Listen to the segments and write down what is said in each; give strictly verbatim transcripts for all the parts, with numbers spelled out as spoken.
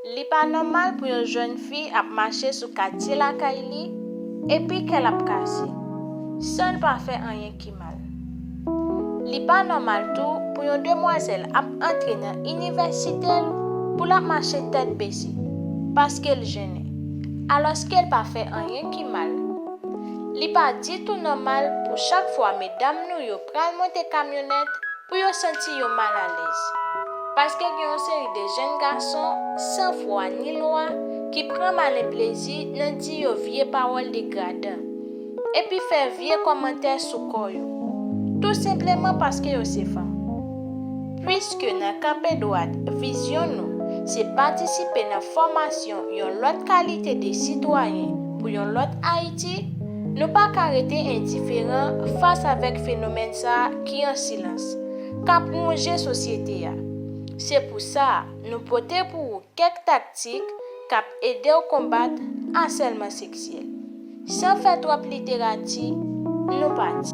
Li pa nòmal pou yon jèn fi ap mache sou katye lakay li epi kè l ap kase, san l pa fè anyen ki mal. Li pa nòmal tou pou yon demwazèl ap antre nan inivèsite l pou l ap mache tèt bese, paske l jennen, alòske l pa fè anyen ki mal. Li pa ditou nòmal pou chak fwa medam nou yo pral monte kamyonèt pou yo santi yo malalèz. Paske gen yon seri de jèn gason san fwa ni lwa ki pran malen plezi nan di yo vye pawòl degradan, epi fè vye kòmantè sou kò yo, tou senpleman paske yo se fanm. Piske nan Kanpe Dwat, vizyon nou se patisipe nan fòmasyon yon lòt kalite de sitwayen pou yon lòt Ayiti, nou pa ka rete endiferan fas avèk fenomèn sa a ki an silans, k ap wonje sosyete a. Se pou sa, nou pote pou ou kèk taktik k ap ede w konbat asèlman seksyèl. San fè twòp literati, nou pati.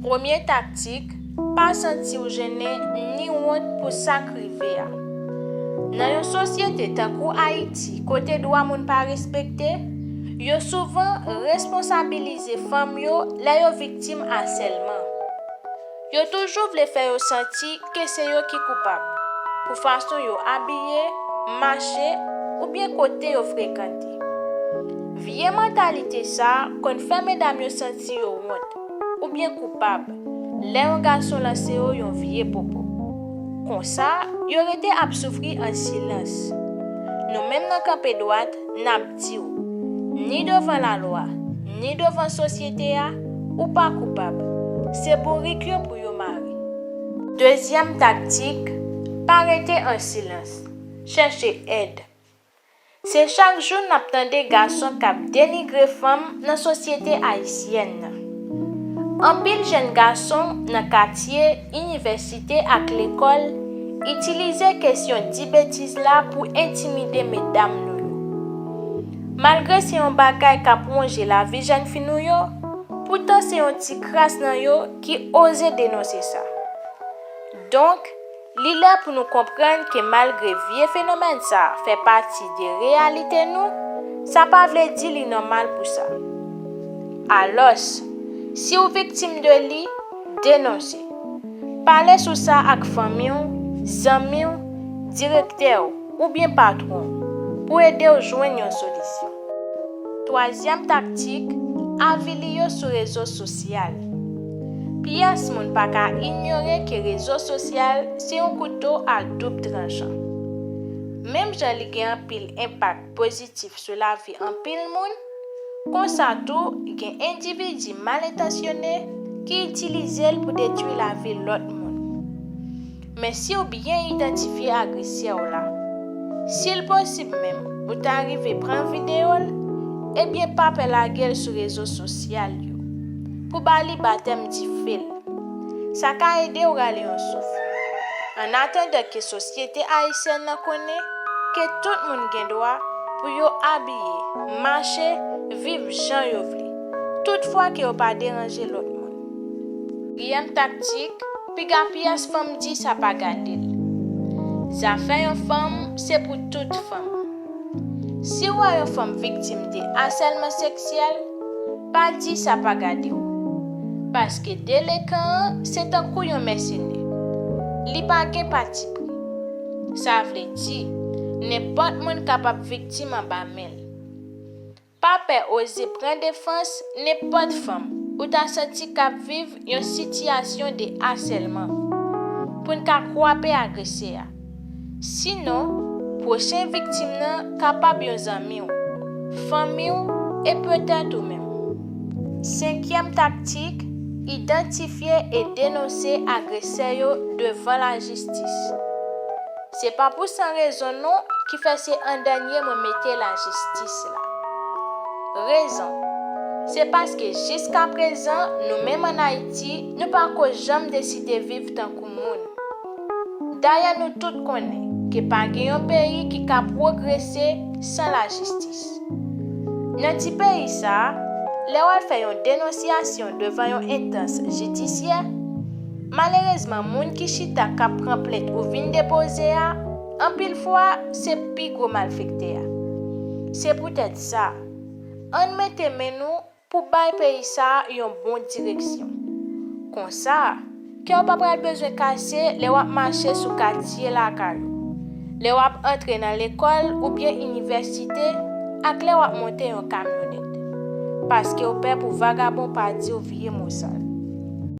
Premye taktik, pa santi w jennen ni wont pou sa k rive a. Nan yon sosyete tankou Ayiti, kote dwa moun pa respekte, yo souvan responsabilize fanm yo lè yo viktim asèlman. Yo toujou vle fè yo santi ke se yo ki koupab, pou fason yo abiye, mache, oubyen kote yo frekante. Vye mantalite sa a konn fè medam yo santi yo wont oubyen koupab lè yon gason lanse yo yon vye pwopo. Konsa, yo rete ap soufri an silans. Nou menm nan Kanpe Dwat, n ap di w, ni devan lalwa, ni devan sosyete a, ou pa koupab. Se bourik yo pou yo mare. Dezyèm taktik, pa rete an silans. Chèche èd. Se chak jou n ap tande gason k ap denigre fanm nan sosyete ayisyèn nan. Anpil jèn gason nan katye, inivèsite ak lekòl itilize kesyon di betiz la pou entimide medam nou yo. Malgre se yon bagay k ap wonje lavi jèn fi nou yo, poutan se yon ti kras nan yo ki oze denonse sa. Donk, li lè pou nou konprann ke malgre vye fenomèn sa a fè pati de reyalite nou, sa pa vle di li nòmal pou sa. Alòs, si w viktim de li, denonse. Pale sou sa ak fanmi w, zanmi w, direktè w, oubyen patwon w pou ede w jwenn yon solisyon. Twazyèm taktik, avili yo sou rezo sosyal. Pyès moun pa ka inyore ke rezo sosyal se yon kouto a doub tranchan. Menm jan li gen anpil enpak pozitif sou lavi anpil moun, konsa tou gen endividi mal entansyone ki itilize l pou detwi lavi lòt moun. Men si w byen idantifye agresè w la, si l posib menm ou ta rive pran videyo l, ebyen pa pè lage l sou rezo sosyal yo pou ba li batèm dife l. Sa ka ede w rale yon souf. Annatandan ke sosyete ayisyèn nan konnen ke tout moun gen dwa pou yo abiye, mache, viv jan yo vle, toutfwa ke yo pa deranje lòt moun. Katriyèm taktik, piga pyès fanm di sa pa gade l. Zafè yon fanm se pou tout fanm. Si w wè yon fanm viktim de asèlman seksyèl, pa di sa pa gade w. Paske delekan an se tankou yon mèsenè. Li pa gen patipri. Sa vle di, nenpòt moun kapab viktim anba men l. Pa pè oze pran defans nenpòt fanm ou ta santi k ap viv yon sitiyasyon de asèlman pou n ka kwape agresè a. Sinon, pwochen viktim nan kapab yon zanmi w, fanmi w, e petèt ou menm. Senkyèm taktik, idantifye e denonse agresè yo devan lajistis. Se pa pou san rezon non ki fè se an dènye mwen mete lajistis la. Rezon, se paske jiskaprezan, nou menm ann Ayiti, nou pako janm deside viv tankou moun. Dayè, nou tout konnen ke pa gen yon peyi ki ka pwogrese san lajistis. Nan ti peyi sa a, lè w al fè yon denonsyasyon devan yon enstans jidisyè, malerezman, moun ki chita k ap pran plent ou vin depoze a, Anpil fwa, se pi gwo malfektè a. Se poutèt sa, ann mete men nou pou bay peyi sa a yon bon direksyon. Konsa, kè w pa pral bezwen kase lè w ap mache sou katye lakay ou, lè w ap antre nan lekòl oubyen inivèsite, ak lè w ap monte yon kamyonèt. Paske w pè pou vagabon pa di w vye mo sal.